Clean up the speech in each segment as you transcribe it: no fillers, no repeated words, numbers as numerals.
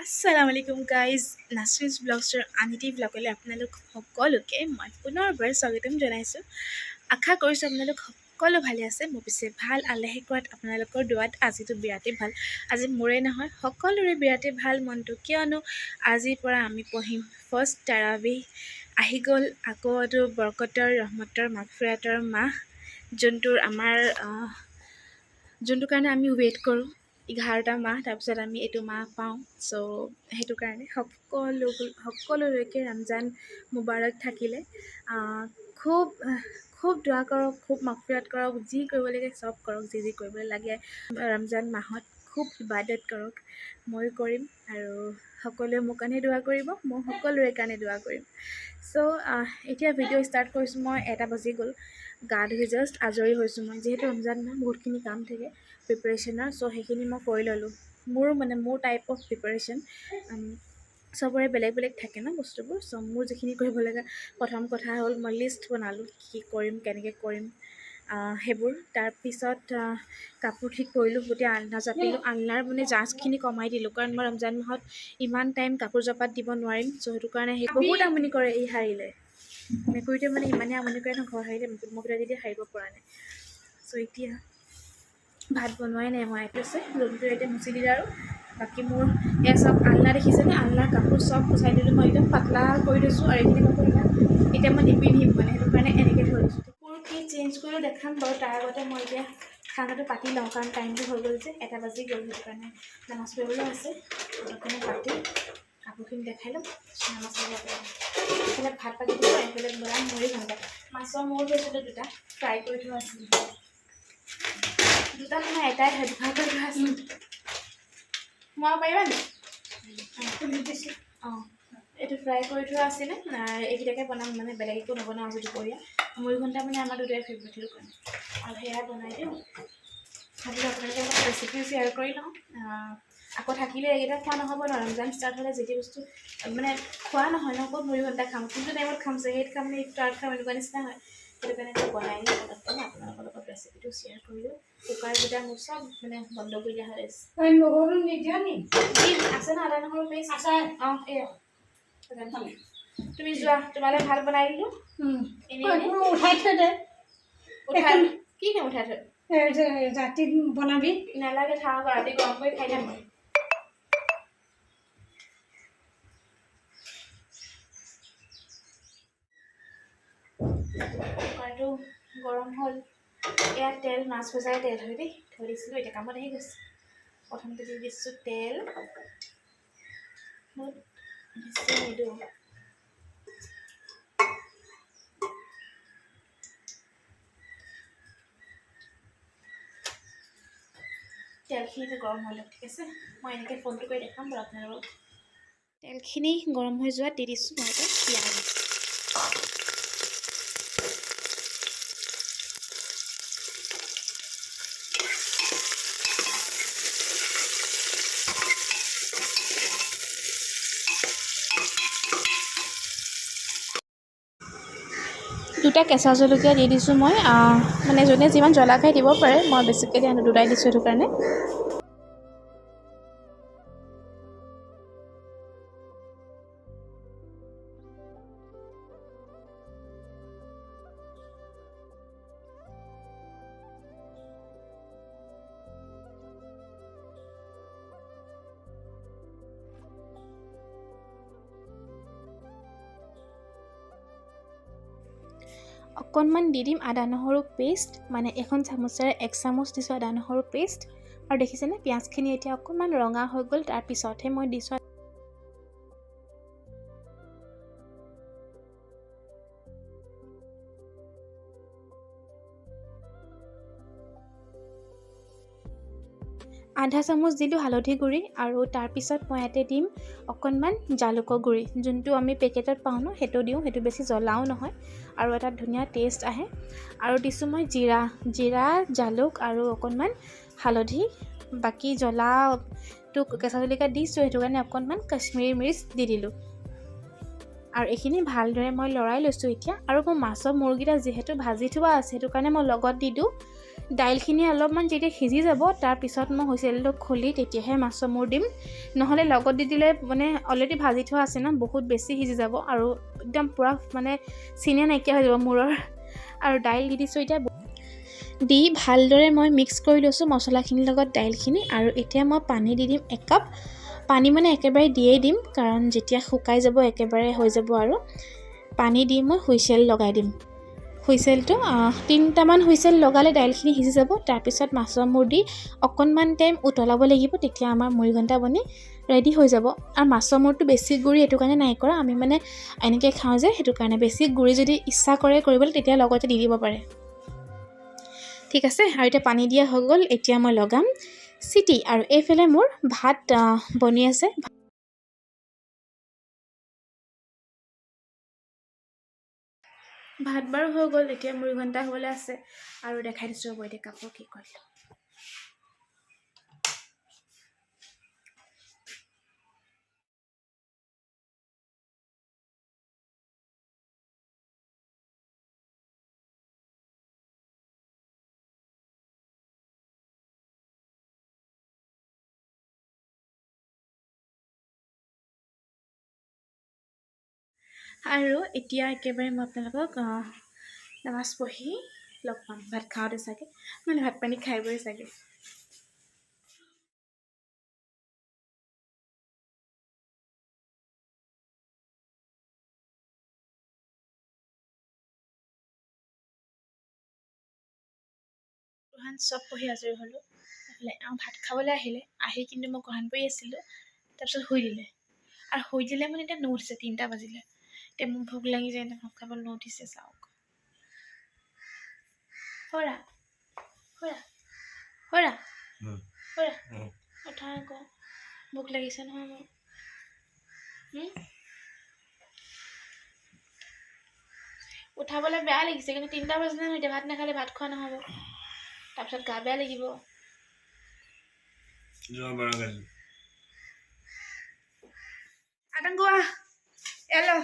আসসালামু আলাইকুম গাইজ, নাছৰিনছ ব্লগছৰ আন এটি ব্লগলৈ আপোনালোক সকলোকে মই পুনৰবাৰ স্বাগতম জনাইছোঁ। আশা কৰিছোঁ আপোনালোক সকলো ভালে আছে। মোৰ পিছে ভাল, আল্লাহে কৰাত আপোনালোকৰ দোৱাত আজিতো বিৰাটেই ভাল। আজি মোৰে নহয়, সকলোৰে বিৰাটেই ভাল মনটো, কিয়নো আজিৰ পৰা আমি পঢ়িম ফাৰ্ষ্ট তাৰাবিহ। আহি গ'ল আকৌ এইটো বৰকতৰ, ৰহমতৰ, মাগফিৰাতৰ মাহ, যোনটোৰ আমাৰ যোনটোৰ কাৰণে আমি ৱেইট কৰোঁ 11টা মাহ, তাৰপিছত আমি এইটো মাহ পাওঁ। চ' সেইটো কাৰণে সকলোলৈকে ৰমজান মুবাৰক থাকিলে। খুব খুব দোৱা কৰক, খুব মাগফিৰাত কৰক, যি কৰিব লাগে চব কৰক, যি যি কৰিব লাগে ৰমজান মাহত খুব ইবাদত কৰক। ময়ো কৰিম আৰু সকলোৱে মোৰ কাৰণে দোৱা কৰিব, মই সকলোৰে কাৰণে দোৱা কৰিম। চ' এতিয়া ভিডিঅ' ষ্টাৰ্ট কৰিছোঁ মই, 1টা বাজি গ'ল, গা ধুই জাষ্ট আজৰি হৈছোঁ মই। যিহেতু ৰমজান মাহ বহুতখিনি কাম থাকে প্ৰিপেৰেশ্যনৰ, চ' সেইখিনি মই কৰি ল'লোঁ। মোৰ টাইপ অফ প্ৰিপেৰেশ্যন, চবৰে বেলেগ বেলেগ থাকে ন বস্তুবোৰ। চ' মোৰ যিখিনি কৰিব লগা, প্ৰথম কথা হ'ল মই লিষ্ট বনালোঁ, কি কি কৰিম, কেনেকৈ কৰিম সেইবোৰ। তাৰপিছত কাপোৰ ঠিক কৰিলোঁ, গোটেই আলনা জাপিলোঁ, আলনাৰ মানে জাঁজখিনি কমাই দিলোঁ, কাৰণ মই ৰমজান মাহত ইমান টাইম কাপোৰ জপাত দিব নোৱাৰিম। চ' সেইটো কাৰণে সেই বহুত আমনি কৰে এই সাৰিলে, মেকুৰীটোৱে মানে ইমানেই আমনি কৰে নহয় ঘৰ সাৰিলে, মই তেতিয়া সাৰিব পৰা নাই। চ' এতিয়া ভাত বনোৱাই নাই, মই আছে ৰুমটো এতিয়া মুচি দিলে আৰু বাকী মোৰ এয়া চব আলনা দেখিছেনে, আলনাৰ কাপোৰ চব গুচাই দিলোঁ মই, একদম পাতলা কৰি দিছোঁ। আৰু এইখিনি কাপোৰ ইমান এতিয়া মই নিপিন্ধিম মানে, সেইটো কাৰণে এনেকৈ থৈ দিছোঁ। কাপোৰ কি চেঞ্জ কৰিও দেখাম বাৰু, তাৰ আগতে মই এতিয়া খানাটো পাতি লওঁ, কাৰণ টাইমটো হৈ গ'ল যে, 1টা বাজি গ'ল, সেইটো কাৰণে নামাজ পঢ়িবলৈও আছে। সেইটো পাতি কাপোৰখিনি দেখাই ল'ম, নামাজ পঢ়িব পাৰিম। এইফালে ভাত পাতি দিছোঁ, এইফালে বনাম মুড়ি ঘণ্টা, মাছৰ মূৰ থৈছিলোঁ দুটা, ফ্ৰাই কৰি থোৱা আছিল, দুটা নহয় এটাই হয়, দুভাগ কৰি থোৱা আছিল। সোমাব পাৰিবা নি? অঁ, এইটো ফ্ৰাই কৰি থোৱা আছিলে, এইকেইটাকে বনাম, মানে বেলেগ একো নবনাওঁ আজি দুপৰীয়া। মুড়ি ঘণ্টা মানে আমাৰ দুটাই ফেভৰেট, সেইটো কাৰণে আৰু সেয়া বনাই দিওঁ। ভাবিলোঁ আপোনালোকে অলপ ৰেচিপিও শ্বেয়াৰ কৰি লওঁ। আকৌ থাকিলে এইকেইটা খোৱা নহ'ব ন, ৰমজান ষ্টাৰ্ট হ'লে যিটি বস্তু মানে খোৱা নহয় ন, ক'ত মুড়ি ঘণ্টা খাম, কোনটো টাইমত খাম, চেহেৰিত খাম নে ইফতাৰত খাম, এনেকুৱা নিচিনা হয়। সেইটো কাৰণে বনাই দিওঁ পটককৈ, আপোনালোকৰ লগত ৰেচিপিটো শ্বেয়াৰ কৰিলোঁ। কুকাৰকেইটা মোৰ চব মানে বন্ধ কৰি দিয়া হৈ আছে। আছে ন আদা নহৰু পেষ্ট? অঁ, এয়া তুমি যোৱা, তোমালৈ ভাত বনাই দিলোঁ। উঠাই থৈ দে। উঠাই কি কাম উঠাই থৈ? ৰাতি বনাবি। নালাগে, থাকক, ৰাতি গৰম কৰি খাই যাম। কুকাৰটো গৰম হ'ল। এয়া তেল, মাছ ভজাই তেল হয় দেই, থৈ দিছিলোঁ, এতিয়া কামত আহি গৈছে। প্ৰথমতে দি দিছোঁ তেল, বহুত বেছি নিদিওঁ। তেলখিনি গৰম হৈ লওক, ঠিক আছে। মই এনেকৈ ফোনটো কৰি দেখাম বাৰু আপোনালোকক। তেলখিনি গৰম হৈ যোৱাত দি দিছোঁ মই এটা পিঁয়াজ। দুটা কেঁচা জলকীয়া দি দিছোঁ মই, মানে যোনে যিমান জ্বলা খাই দিব পাৰে, মই বেছিকৈ দিয়া নাই, দুটাই দিছোঁ সেইটো কাৰণে। অকণমান দি দিম আদা নহৰু পেষ্ট, মানে এখন চামুচেৰে 1 চামুচ দিছোঁ আদা নহৰু পেষ্ট। আৰু দেখিছেনে পিঁয়াজখিনি এতিয়া অকণমান ৰঙা হৈ গ'ল, তাৰপিছতহে মই দিছোঁ আধা চামুচ দিলোঁ হালধি গুড়ি। আৰু তাৰপিছত মই ইয়াতে দিম অকণমান জালুকৰ গুড়ি, যোনটো আমি পেকেটত পাওঁ ন, সেইটো দিওঁ, সেইটো বেছি জ্বলাও নহয় আৰু এটা ধুনীয়া টেষ্ট আহে। আৰু দিছোঁ মই জিৰা, জালুক আৰু অকণমান হালধি। বাকী জ্বলাটো কেঁচা জলকীয়া দিছোঁ, সেইটো কাৰণে অকণমান কাশ্মীৰী মিৰ্চ দি দিলোঁ। আৰু এইখিনি ভালদৰে মই লৰাই লৈছোঁ এতিয়া। আৰু মোৰ মাছৰ মূৰকেইটা যিহেতু ভাজি থোৱা আছে, সেইটো কাৰণে মই লগত দি দিওঁ। দাইলখিনি অলপমান যেতিয়া সিজি যাব তাৰপিছত মই হুইচেলটো খুলি তেতিয়াহে মাছৰ মূৰ দিম। নহ'লে লগত দি দিলে মানে অলৰেডি ভাজি থোৱা আছে ন, বহুত বেছি সিজি যাব আৰু একদম পূৰা মানে চিনে নাইকিয়া হৈ যাব মূৰৰ। আৰু দাইল দি দিছোঁ এতিয়া, দি ভালদৰে মই মিক্স কৰি লৈছোঁ মছলাখিনিৰ লগত দাইলখিনি। আৰু এতিয়া মই পানী দি দিম 1 কাপ। পানী মানে একেবাৰে দিয়েই দিম, কাৰণ যেতিয়া শুকাই যাব একেবাৰে হৈ যাব। আৰু পানী দি মই হুইচেল লগাই দিম। হুইচেলটো 3টামান হুইচেল লগালে দাইলখিনি সিজি যাব। তাৰপিছত মাছৰ মূৰ দি অকণমান টাইম উতলাব লাগিব, তেতিয়া আমাৰ মুড়িঘণ্টা বনি ৰেডি হৈ যাব। আৰু মাছৰ মূৰটো বেছি গুড়ি এইটো কাৰণে নাই কৰা, আমি মানে এনেকৈ খাওঁ যে সেইটো কাৰণে। বেছি গুড়ি যদি ইচ্ছা কৰে কৰিবলৈ তেতিয়া লগতে দি দিব পাৰে, ঠিক আছে। আৰু এতিয়া পানী দিয়া হৈ গ'ল, এতিয়া মই লগাম চিটি। আৰু এইফালে মোৰ ভাত বনি আছে। ভাত বাৰু হৈ গ'ল, এতিয়া মুড়িঘণ্টা হ'বলৈ আছে। আৰু দেখাই দিছোঁ ৰ'ব এতিয়া কাপোৰ কি কৰিলোঁ। আৰু এতিয়া একেবাৰে মই আপোনালোকক নামাজ পঢ়ি লগ পাম, ভাত খাওঁতে চাগে, মানে ভাত পানী খাই বৈ চাগে। কোৰআন চব পঢ়ি আজৰি হ'লোঁ। এইফালে এওঁ ভাত খাবলৈ আহিলে, আহি কিন্তু মই কোৰআন পঢ়ি আছিলোঁ, তাৰপিছত শুই দিলে। আৰু শুই দিলে মানে এতিয়া নুউঠিছে, 3টা বাজিলে। এতিয়া মোৰ ভোক লাগি যায়, এতিয়া ভাত খাবলৈ নুউঠিছে। চাওক, হৰা হৰা হৰা হৰা, উঠা আকৌ, ভোক লাগিছে নহয় মোৰ। উঠাবলৈ বেয়া লাগিছে, কিন্তু 3টা বাজিলে নহয়, এতিয়া ভাত নাখালে ভাত খোৱা নহ'ব, তাৰপিছত গা বেয়া লাগিব। আতংকোৱা, এলো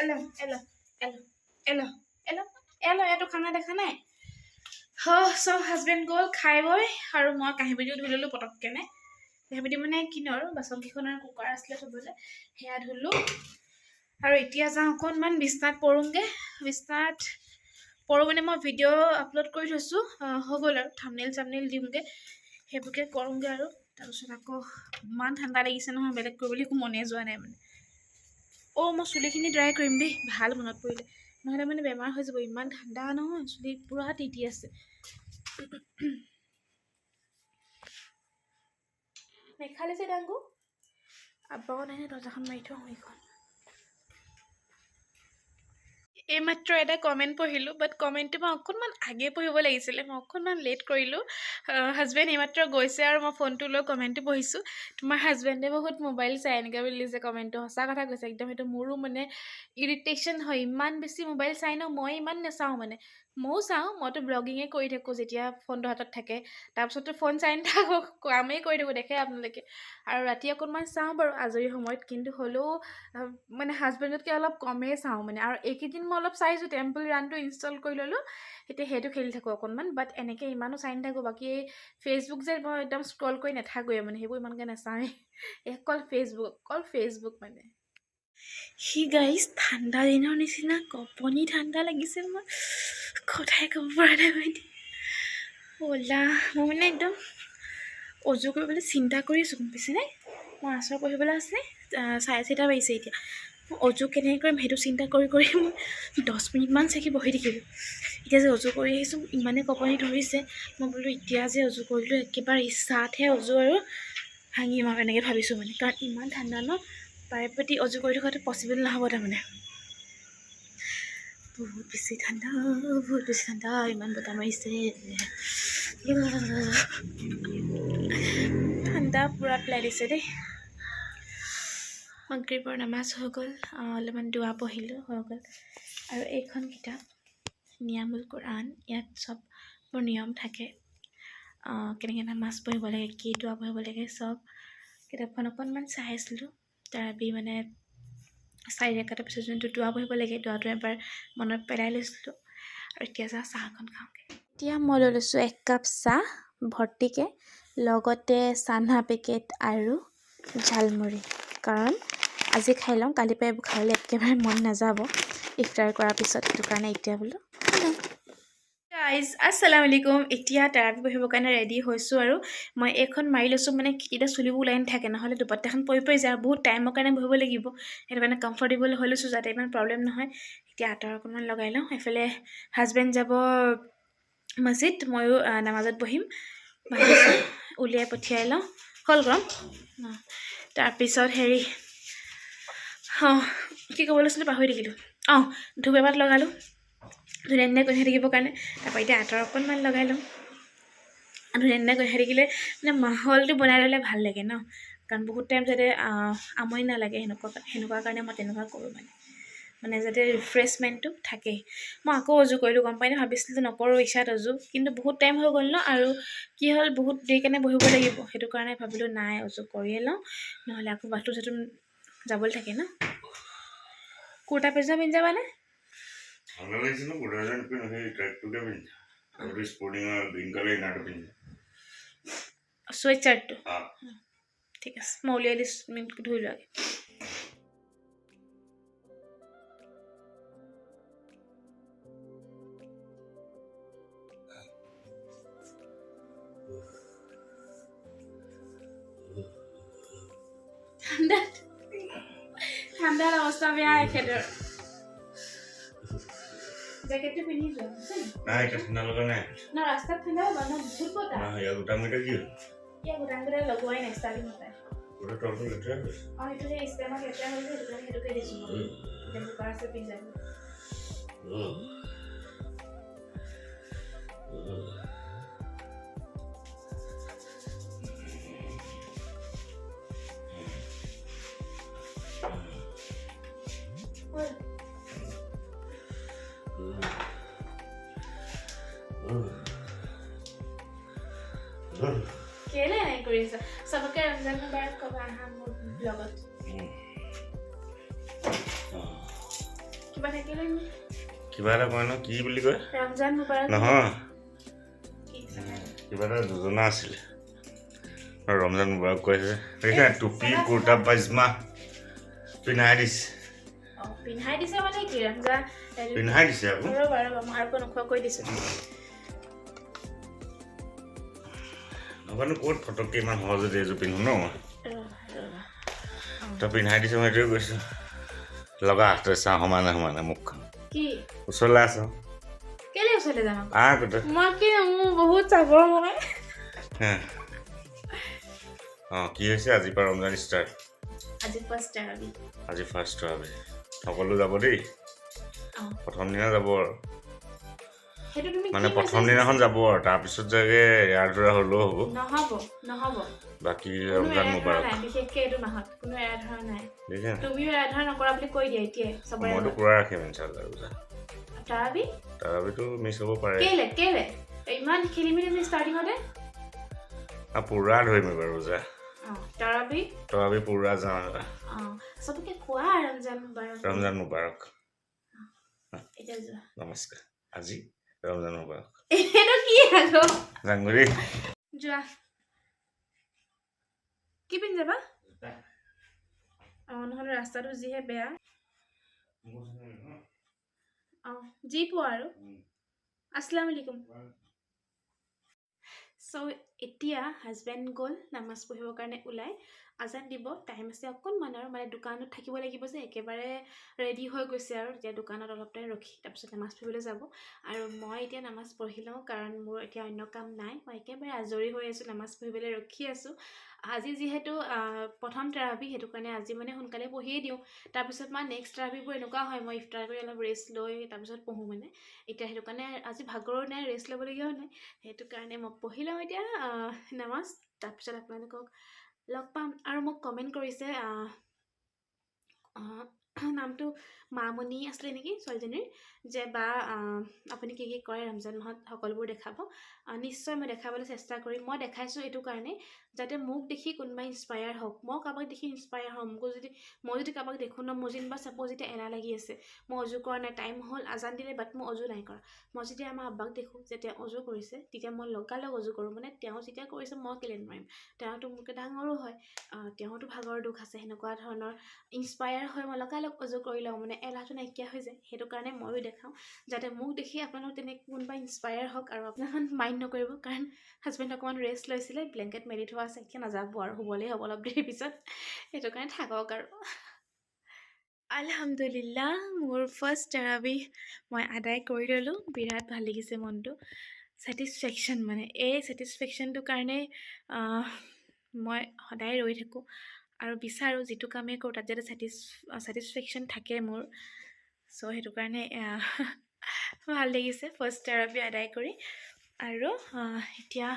এলো এলো এলো এলো এলো এলো, ইয়াতো খানা দেখা নাই। চ' হাজবেণ্ড গ'ল খাই বৈ, আৰু মই কাঁহী বাতিও ধুই ল'লোঁ পটককেনে। কাঁহী বাতি মানে কিনো আৰু বাচনকেইখন আৰু কুকাৰ আছিলে থ'বলৈ, সেয়া ধুলোঁ। আৰু এতিয়া যাওঁ অকণমান বিছনাত পৰোঁগৈ। বিছনাত পৰোঁ মানে মই ভিডিঅ' আপলোড কৰি থৈছোঁ, হৈ গ'ল আৰু থাম্বনেইল চাম্বনেইল দিওঁগৈ, সেইবোৰকে কৰোঁগৈ আৰু। তাৰপিছত আকৌ ইমান ঠাণ্ডা লাগিছে নহয়, বেলেগ কৰিবলৈ একো মনে যোৱা নাই মানে। অ' মই চুলিখিনি ড্ৰাই কৰিম দেই, ভাল মনত পৰিলে, নহ'লে মানে বেমাৰ হৈ যাব। ইমান ঠাণ্ডা নহয়, চুলি পূৰা তিতি আছে। নেখালে যে ডাংগু আব্বাও নাই, দৰ্জাখন মাৰি থওঁ এইখন। এইমাত্ৰ এটা কমেণ্ট পঢ়িলোঁ, বাট কমেণ্টটো মই অকণমান আগে পঢ়িব লাগিছিলে, মই অকণমান লেট কৰিলোঁ। হাজবেণ্ড এইমাত্ৰ গৈছে আৰু মই ফোনটো লৈ কমেণ্টটো পঢ়িছোঁ। তোমাৰ হাজবেণ্ডে বহুত মোবাইল চাই এনেকৈ বুলি দিছে কমেণ্টটো, সঁচা কথা কৈছে একদম। সেইটো মোৰো মানে ইৰিটেশ্যন হয়, ইমান বেছি মোবাইল চাই ন, মই ইমান নাচাওঁ মানে, ময়ো চাওঁ, মইতো ব্লগিঙে কৰি থাকোঁ যেতিয়া ফোনটো হাতত থাকে, তাৰপিছততো ফোন চাই নাথাকোঁ, কামেই কৰি থাকোঁ, দেখে আপোনালোকে। আৰু ৰাতি অকণমান চাওঁ বাৰু আজৰি সময়ত, কিন্তু হ'লেও মানে হাজবেণ্ডতকৈ অলপ কমেই চাওঁ মানে। আৰু এইকেইদিন মই অলপ চাইছোঁ, টেম্পল ৰানটো ইনষ্টল কৰি ল'লোঁ, এতিয়া সেইটো খেলি থাকোঁ অকণমান, বাট এনেকৈ ইমানো চাই নাথাকোঁ। বাকী ফেচবুক যে মই একদম স্ক্ৰল কৰি নাথাকোঁৱে মানে, সেইবোৰ ইমানকৈ নাচাওঁৱেই, অকল ফেচবুক, অকল ফেচবুক মানে। সি গাইজ ঠাণ্ডা দিনৰ নিচিনা কঁপনি ঠাণ্ডা লাগিছে, মই কথাই ক'ব পৰা নাই মানে। অ'লা মই মানে একদম অজু কৰিবলৈ চিন্তা কৰি আছোঁ, গম পাইছেনে? মই আচৰ পঢ়িবলৈ আছে, 4:30 বাজিছে এতিয়া, মই অজু কেনেকৈ কৰিম সেইটো চিন্তা কৰি কৰি মই 10 মিনিটমান চাগে বহি থাকিলোঁ। এতিয়া যে অজু কৰি আহিছোঁ, ইমানেই কঁপনি ধৰিছে, মই বোলো এতিয়া যে অজু কৰিলোঁ একেবাৰে ইচ্ছাতহে অজু আৰু ভাঙিম আৰু এনেকৈ ভাবিছোঁ মানে, কাৰণ ইমান ঠাণ্ডা ন, বাৰে প্ৰতি অজু কৰি থকাটো পচিবল নহ'ব তাৰমানে। বহুত বেছি ঠাণ্ডা, বহুত বেছি ঠাণ্ডা, ইমান বতাহ মাৰিছে, ঠাণ্ডা পূৰা পেলাই দিছে দেই। মাগৰিবৰ নামাজ হৈ গ'ল, অলপমান দোৱা পঢ়িলোঁ, হৈ গ'ল। আৰু এইখন কিতাপ নিয়ামুল কোৰআন, ইয়াত চববোৰ নিয়ম থাকে, কেনেকৈ নামাজ পঢ়িব লাগে, কি দোৱা পঢ়িব লাগে, চব কিতাপখন অকণমান চাই আছিলোঁ। তাৰাবি মানে 4 ৰেখাটোৰ পিছত যোনটো দোৱা পঢ়িব লাগে, দোৱাটো এবাৰ মনত পেলাই লৈছিলোঁ। আৰু এতিয়া যাওঁ চাহ অকণ খাওঁগৈ। এতিয়া মই লৈ লৈছোঁ এক কাপ চাহ ভৰ্তিকৈ, লগতে চানা পেকেট আৰু ঝালমুড়ি, কাৰণ আজি খাই লওঁ, কালি পৰাই এইবোৰ খাবলৈ একেবাৰে মন নাযাব ইফতাৰ কৰাৰ পিছত, সেইটো কাৰণে এতিয়া বোলো খাই লওঁ। গাইজ আসসালামু আলাইকুম। এতিয়া তেৰাপি বহিবৰ কাৰণে ৰেডি হৈছোঁ আৰু মই এইখন মাৰি লৈছোঁ, মানে এতিয়া চুলিবোৰ ওলাই নাথাকে, নহ'লে দুপাট্টাখন পৰি পৰি যায়, বহুত টাইমৰ কাৰণে বহিব লাগিব, সেইটো কাৰণে কমফৰ্টেবল হৈ লৈছোঁ যাতে ইমান প্ৰব্লেম নহয়। এতিয়া আঁতৰ অকণমান লগাই লওঁ। এইফালে হাজবেণ্ড যাব মছজিদ, ময়ো নামাজত বহিম, ভাবিছোঁ উলিয়াই পঠিয়াই লওঁ, হ'ল গৰম। তাৰপিছত হেৰি অঁ কি ক'ব লৈছিলোঁ পাহৰি থাকিলোঁ। অঁ ধূপ এপাত লগালোঁ ধুনীয়া ধুনীয়া গোন্ধাই থাকিবৰ কাৰণে। তাৰপৰা এতিয়া আঁতৰ অকণমান লগাই লওঁ। ধুনীয়া ধুনীয়া গোন্ধাই থাকিলে মানে মাহলটো বনাই ল'লে ভাল লাগে ন, কাৰণ বহুত টাইম যাতে আমনি নালাগে, সেনেকুৱা কাৰণে মই তেনেকুৱা কৰোঁ, মানে মানে যাতে ৰিফ্ৰেছমেণ্টটো থাকে। মই আকৌ অজু কৰিলোঁ, গম পাই নে, ভাবিছিলোঁ নকৰোঁ ইচ্ছাত অজু, কিন্তু বহুত টাইম হৈ গ'ল ন, আৰু কি হ'ল বহুত দেৰি কাৰণে বহিব লাগিব, সেইটো কাৰণে ভাবিলোঁ নাই অজু কৰিয়ে লওঁ, নহ'লে আকৌ বাথৰুম চাথৰুম যাবলৈ থাকে ন। কুৰ্তা পাইজামা পিন্ধি যাবানে? ঠাণ্ডা লাগিছে ন, কুৰ্তা পাইজামা পিন্ধি সেই ট্ৰেকটোকে পিন্ধি, আৰু স্পৰ্টিঙৰ গ্ৰীণ কালাৰ ইনাৰটো পিন্ধি, চুৱেট চাৰ্টটো। ঠিক আছে, মই উলিয়াই দিছোঁ, তুমি ধুই লোৱাগে। ঠাণ্ডাত ঠাণ্ডাৰ অৱস্থা বেয়া এখেতৰ। জেকেটটো পিন্ধি যোৱা। নাই, এতিয়া ঠাণ্ডা লগা নাই। না, ৰাস্তাত ঠাণ্ডা হ'ব ন, বহুত বতাহ। না, ইয়াৰ গোটামকেইটা কি হ'ল? ইয়াৰ গোটামকেইটা লগোৱাই নাই, ষ্টাৰ্টিঙৰ পৰাই। গোটেই তলটো লেতেৰা হৈছে। অঁ, সেইটো সেই ষ্টেমত লেতেৰা হ'ল যে, সেইটো কাৰণে সেইটোকে দিছোঁ মই। এতিয়া বোকা আছে, পিন্ধি যাব। কেলে এনে কৰি আছা? চবকে ৰমজান মুবাৰক ক'বা আহা মোৰ ব্লগত। কিবা থাকিলে কিবা এটা কয় ন, কি বুলি কয়? ৰমজান মুবাৰক। নহয়, কিবা এটা যোজনা আছিলে, ৰমজান মুবাৰক কৈছে। দেখিছা, টুপি কুৰ্তা পাইজামা পিন্ধাই দিছে। পিন্ধাই দিছে মানে কি, ৰমজান পিন্ধাই দিছে আকৌ। ৰ'বা ৰ'বা, মই আৰু নোখোৱা কৈ দিছোঁ। নাজানো ক'ত ফটককৈ ইমান সহজতে এইযোৰ পিন্ধো ন মই। তই পিন্ধাই দিছ, মই সেইটোৱে কৈছোঁ। লগা তই চাওঁ সমানে সমানে মুখখন। কি ওচৰলৈ আছ? কেলে ওচৰলৈ যাম? আহ গোটেই। মই কি, মোৰ বহুত চাপৰ মই। অঁ, কি হৈছে, আজিৰ পৰা ৰমজান ষ্টাৰ্ট। আজি ফাৰ্ষ্ট তৰাবি। আজি ফাৰ্ষ্ট তৰাবি, সকলো যাব দেই। প্ৰথম দিনা যাব আৰু মানে প্ৰথম দিনাখন যাব আৰু তাৰপিছত চাগে এৰা ধৰা হ'লেও হ'ব। নহ'ব নহ'ব। বাকী ৰমজান মুবাৰক। বিশেষকৈ এইটো মাহত কোনো এৰা ধৰা নাই। তুমিও এৰা ধৰা নকৰা বুলি কৈ দিয়া এতিয়াই চবৰে। মইতো পুৰা ৰাখিম ইনশাআল্লাহ ৰোজা। তৰাবি? তৰাবিটো মিছ হ'ব পাৰে। কেলে কেলে ইমান খেলি মেলি ষ্টাৰ্টিঙতে? পুৰা ধৰিম এইবাৰ ৰোজা। তৰাবি? তৰাবি পুৰা যাওঁ। চবকে কোৱা ৰমজান মুবাৰক। ৰমজান মুবাৰক। এতিয়া যোৱা। নমস্কাৰ, আজি ৰমজান মুবাৰক। এইটো কি আকৌ? জাংগুৰি যোৱা। কি পিন্ধি যাবা? অঁ, নহ'লে ৰাস্তাটো যিহে বেয়া। অঁ, যি পোৱা আৰু। আসসালামু আলাইকুম। চ' এতিয়া হাজবেণ্ড গ'ল নামাজ পঢ়িবৰ কাৰণে ওলাই, আজান দিব টাইম আছে অকণমান আৰু, মানে দোকানত থাকিব লাগিব যে, একেবাৰে ৰেডি হৈ গৈছে আৰু তেতিয়া দোকানত অলপ টাইম ৰখি তাৰপিছত নামাজ পঢ়িবলৈ যাব। আৰু মই এতিয়া নামাজ পঢ়ি লওঁ, কাৰণ মোৰ এতিয়া অন্য কাম নাই, মই একেবাৰে আজৰি হৈ আছোঁ, নামাজ পঢ়িবলৈ ৰখি আছোঁ। আজি যিহেতু প্ৰথম তৰাবি, সেইটো কাৰণে আজি মানে সোনকালে পঢ়িয়ে দিওঁ, তাৰপিছত মই নেক্সট তৰাবিবোৰ এনেকুৱা হয়, মই ইফতাৰ কৰি অলপ ৰেষ্ট লৈ তাৰপিছত পঢ়োঁ মানে। এতিয়া সেইটো কাৰণে আজি ভাগৰো নাই, ৰেষ্ট ল'বলগীয়াও নাই, সেইটো কাৰণে মই পঢ়ি লওঁ এতিয়া নামাজ, তাৰপিছত আপোনালোকক লগ পাম। আৰু মোক কমেণ্ট কৰিছে, নামটো মামণি আছিলে নেকি ছোৱালীজনীৰ, যে বা আপুনি কি কি কৰে ৰমজান মাহত সকলোবোৰ দেখাব। নিশ্চয় মই দেখাবলৈ চেষ্টা কৰিম। মই দেখাইছোঁ এইটো কাৰণে যাতে মোক দেখি কোনোবাই ইনস্পায়াৰ হওক, মই কাৰোবাক দেখি ইনস্পায়াৰ হওঁ। মোকো যদি মই যদি কাৰোবাক দেখোঁ ন, মোৰ যেনিবা ছাপ'জ এতিয়া এলাহ লাগি আছে, মই অজু কৰা নাই, টাইম হ'ল, আজান দিলে, বাট মই অজু নাই কৰা, মই যেতিয়া আমাৰ আব্বাক দেখোঁ যে তেওঁ অজু কৰিছে, তেতিয়া মই লগালগ অজু কৰোঁ। মানে তেওঁ যেতিয়া কৰিছে মই কেলৈ নোৱাৰিম, তেওঁতো মোতকৈ ডাঙৰো হয়, তেওঁতো ভাগৰ দুখ আছে, সেনেকুৱা ধৰণৰ ইনস্পায়াৰ হৈ মই লগালগ অজু কৰি লওঁ, মানে এলাহটো নাইকিয়া হৈ যায়। সেইটো কাৰণে ময়ো দেখাওঁ যাতে মোক দেখি আপোনালোক তেনেকৈ কোনোবা ইনস্পায়াৰ হওক। আৰু আপোনালোক মাইণ্ড নকৰিব, কাৰণ হাজবেণ্ড অকণমান ৰেষ্ট লৈছিলে, ব্লেংকেট মেলি থোৱা আছে, এতিয়া নাযাব আৰু, শুবলেই হ'ব অলপ দেৰি পিছত, সেইটো কাৰণে থাকক আৰু। আলহামদুলিল্লাহ, মোৰ ফাৰ্ষ্ট তাৰাবিহ মই আদায় কৰি ল'লোঁ, বিৰাট ভাল লাগিছে মনটো, ছেটিছফেকশ্যন, মানে এই ছেটিছফেকশ্যনটোৰ কাৰণে মই সদায় ৰৈ থাকোঁ আৰু বিচাৰোঁ যিটো কামেই কৰোঁ তাত যাতে ছেটিছফেকশ্যন থাকে মোৰ। চ' সেইটো কাৰণে ভাল লাগিছে ফাৰ্ষ্ট তাৰাবিহ আদায় কৰি। আৰু এতিয়া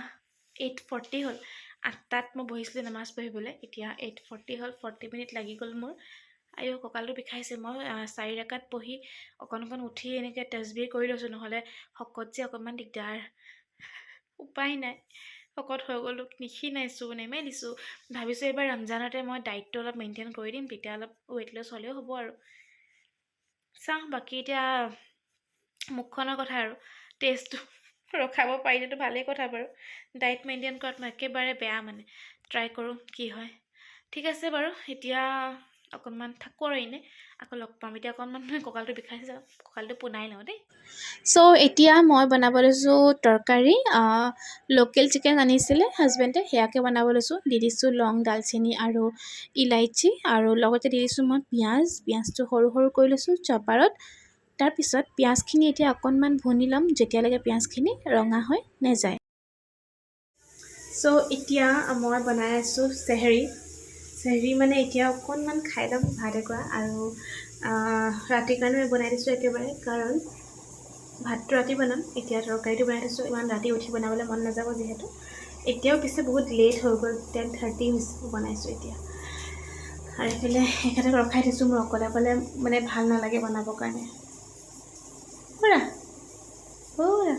8:40 হ'ল, 8টাত মই বহিছিলোঁ নামাজ পঢ়িবলৈ, এতিয়া 8:40 হ'ল, 40 মিনিট লাগি গ'ল মোৰ। আইঅ কঁকালটো বিষাইছে, মই 4 ৰেকাত পঢ়ি অকণ অকণ উঠি এনেকৈ তছবিৰ কৰি লৈছোঁ, নহ'লে শকত যে অকণমান দিগদাৰ, উপায় নাই, শকত হৈ গ'লোঁ, নিক্ষীণাইছোঁ, নেমেলিছোঁ। ভাবিছোঁ এইবাৰ ৰমজানতে মই ডায়েটটো অলপ মেইনটেইন কৰি দিম, তেতিয়া অলপ ৱেইট লছ হ'লেও হ'ব আৰু। চাওঁ বাকী এতিয়া মুখখনৰ কথা আৰু টেষ্টটো ৰখাব পাৰিলেতো ভালেই কথা বাৰু। ডায়েট মেইনটেইন কৰাত মই একেবাৰে বেয়া, মানে ট্ৰাই কৰোঁ কি হয়। ঠিক আছে বাৰু, এতিয়া অকণমান থাকোঁ আৰু এনেই, আকৌ লগ পাম। এতিয়া অকণমান মানে কঁকালটো বিষাইছে, কঁকালটো পোনাই লওঁ দেই। চ' এতিয়া মই বনাব লৈছোঁ তৰকাৰী, লোকেল চিকেন আনিছিলে হাজবেণ্ডে, সেয়াকে বনাব লৈছোঁ। দি দিছোঁ লং, ডালচেনি আৰু ইলাইচি, আৰু লগতে দি দিছোঁ মই পিঁয়াজ। পিঁয়াজটো সৰু সৰু কৰি লৈছোঁ চপাৰত। তাৰপিছত পিঁয়াজখিনি এতিয়া অকণমান ভুনি ল'ম, যেতিয়ালৈকে পিঁয়াজখিনি ৰঙা হৈ নাযায়। চ' এতিয়া মই বনাই আছোঁ চেহেৰি। চেহেৰি মানে এতিয়া অকণমান খাই ল'ম ভাত এগৰা, আৰু ৰাতিৰ কাৰণে বনাই দিছোঁ একেবাৰে, কাৰণ ভাতটো ৰাতি বনাম, এতিয়া তৰকাৰীটো বনাই থৈছোঁ। ইমান ৰাতি উঠি বনাবলৈ মন নাযাব যিহেতু। এতিয়াও পিছে বহুত লেট হৈ গ'ল, 10:30 হৈছে, বনাইছোঁ এতিয়া। আৰু এইফালে এখেতক ৰখাই থৈছোঁ, মোৰ অকলে অকলে মানে ভাল নালাগে বনাবৰ কাৰণে। খুৰা খুৰা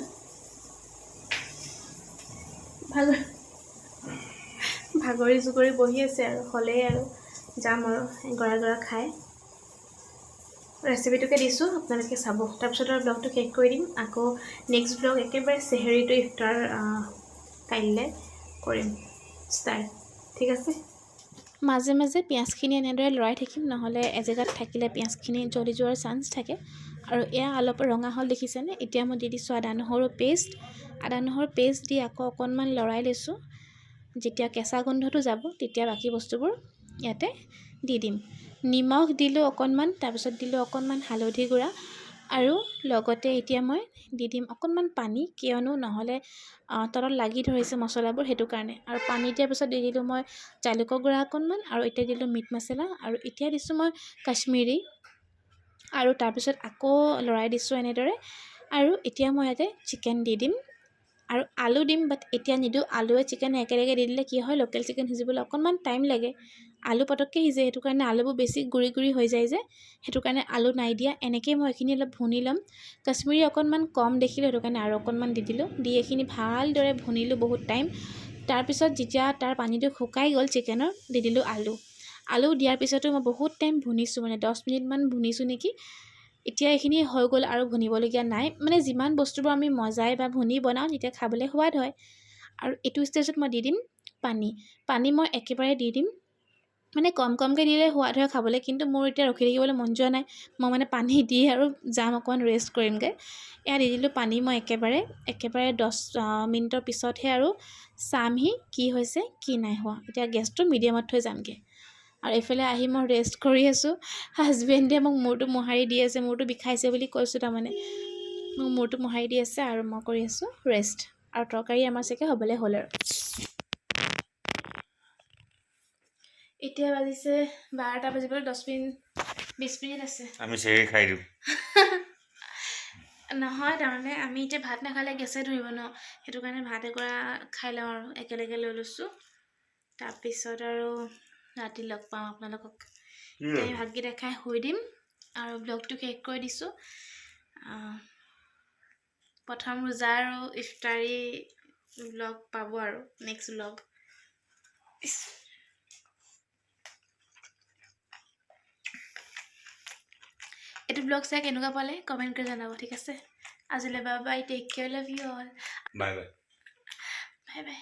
ভাগৰি জুগৰি বহি আছে আৰু, হ'লেই আৰু যাম আৰু গৰা গৰা খাই। ৰেচিপিটোকে দিছোঁ, আপোনালোকে চাব। তাৰপিছত আৰু ব্লগটো শেষ কৰি দিম, আকৌ নেক্সট ব্লগ একেবাৰে চেহেৰিটো ইফতাৰ কাইলৈ কৰিম ষ্টাৰ্ট, ঠিক আছে। মাজে মাজে পিঁয়াজখিনি এনেদৰে লৰাই থাকিম, নহ'লে এজেগাত থাকিলে পিঁয়াজখিনি জ্বলি যোৱাৰ চান্স থাকে। আৰু এয়া অলপ ৰঙা হ'ল দেখিছেনে, এতিয়া মই দি দিছোঁ আদা নহৰু পেষ্ট। আদা নহৰু পেষ্ট দি আকৌ অকণমান লৰাই লৈছোঁ, যেতিয়া কেঁচা গোন্ধটো যাব তেতিয়া বাকী বস্তুবোৰ ইয়াতে দি দিম। নিমখ দিলোঁ অকণমান, তাৰপিছত দিলোঁ অকণমান হালধি গুড়া, আৰু লগতে এতিয়া মই দি দিম অকণমান পানী, কিয়নো নহ'লে তলত লাগি ধৰিছে মছলাবোৰ, সেইটো কাৰণে। আৰু পানী দিয়াৰ পিছত দি দিলোঁ মই জালুকৰ গুড়া অকণমান, আৰু এতিয়া দিলোঁ মিট মছলা, আৰু এতিয়া দিছোঁ মই কাশ্মীৰী, আৰু তাৰপিছত আকৌ লৰাই দিছোঁ এনেদৰে। আৰু এতিয়া মই ইয়াতে চিকেন দি দিম আৰু আলু দিম, বাট এতিয়া নিদিওঁ। আলুৱে চিকেন একেলগে দি দিলে কি হয়, লোকেল চিকেন সিজিবলৈ অকণমান টাইম লাগে, আলু পটককৈ সিজে, সেইটো কাৰণে আলুবোৰ বেছি গুড়ি গুড়ি হৈ যায় যে, সেইটো কাৰণে আলু নাই দিয়া। এনেকৈয়ে মই এইখিনি অলপ ভুনি ল'ম। কাশ্মীৰী অকণমান কম দেখিলোঁ, সেইটো কাৰণে আৰু অকণমান দি দিলোঁ। দি এইখিনি ভালদৰে ভুনিলোঁ বহুত টাইম। তাৰপিছত যেতিয়া তাৰ পানীটো শুকাই গ'ল চিকেনৰ, দি দিলোঁ আলু। আলু দিয়াৰ পিছতো মই বহুত টাইম ভুনিছোঁ, মানে 10 মিনিটমান ভুনিছোঁ নেকি। এতিয়া এইখিনি হৈ গ'ল আৰু ভুনিবলগীয়া নাই, মানে যিমান বস্তুবোৰ আমি মজাই বা ভুনি বনাওঁ তেতিয়া খাবলৈ সোৱাদ হয়। আৰু এইটো ষ্টেজত মই দি দিম পানী। পানী মই একেবাৰে দি দিম, মানে কম কমকৈ দিলে সোৱাদ হয় খাবলৈ, কিন্তু মোৰ এতিয়া ৰখি থাকিবলৈ মন যোৱা নাই, মই মানে পানী দি আৰু যাম অকণমান ৰেষ্ট কৰিমগৈ। এয়া দি দিলোঁ পানী মই একেবাৰে, একেবাৰে 10 মিনিটৰ পিছতহে আৰু চামহি কি হৈছে কি নাই হোৱা। এতিয়া গেছটো মিডিয়ামত থৈ যামগৈ। আৰু এইফালে আহি মই ৰেষ্ট কৰি আছোঁ, হাজবেণ্ডে মোক মূৰটো মোহাৰি দি আছে, মূৰটো বিষাইছে বুলি কৈছোঁ, তাৰমানে মোক মূৰটো মোহাৰি দি আছে আৰু মই কৰি আছোঁ ৰেষ্ট। আৰু তৰকাৰী আমাৰ চাগে হ'বলৈ হ'ল আৰু। এতিয়া বাজিছে 12টা বাজিবলৈ 10 মিনিট 20 মিনিট আছে। আমি চেৰি খাই দিওঁ। নহয়, তাৰমানে আমি এতিয়া ভাত নাখালে গেছে ধৰিব ন, সেইটো কাৰণে ভাত এগৰা খাই লওঁ আৰু একেলগে লৈ লৈছোঁ। তাৰপিছত আৰু ৰাতি লগ পাওঁ আপোনালোকক। এতিয়া ভাতকেইটা খাই শুই দিম আৰু ব্লগটো শেষ কৰি দিছোঁ। প্ৰথম ৰোজা আৰু ইফতাৰী ব্লগ পাব আৰু নেক্সট ব্লগ। এইটো ব্লগ চাই কেনেকুৱা পালে কমেণ্ট কৰি জনাব, ঠিক আছে? আজিলৈ bye bye, take care, love you all. Bye bye. Bye bye.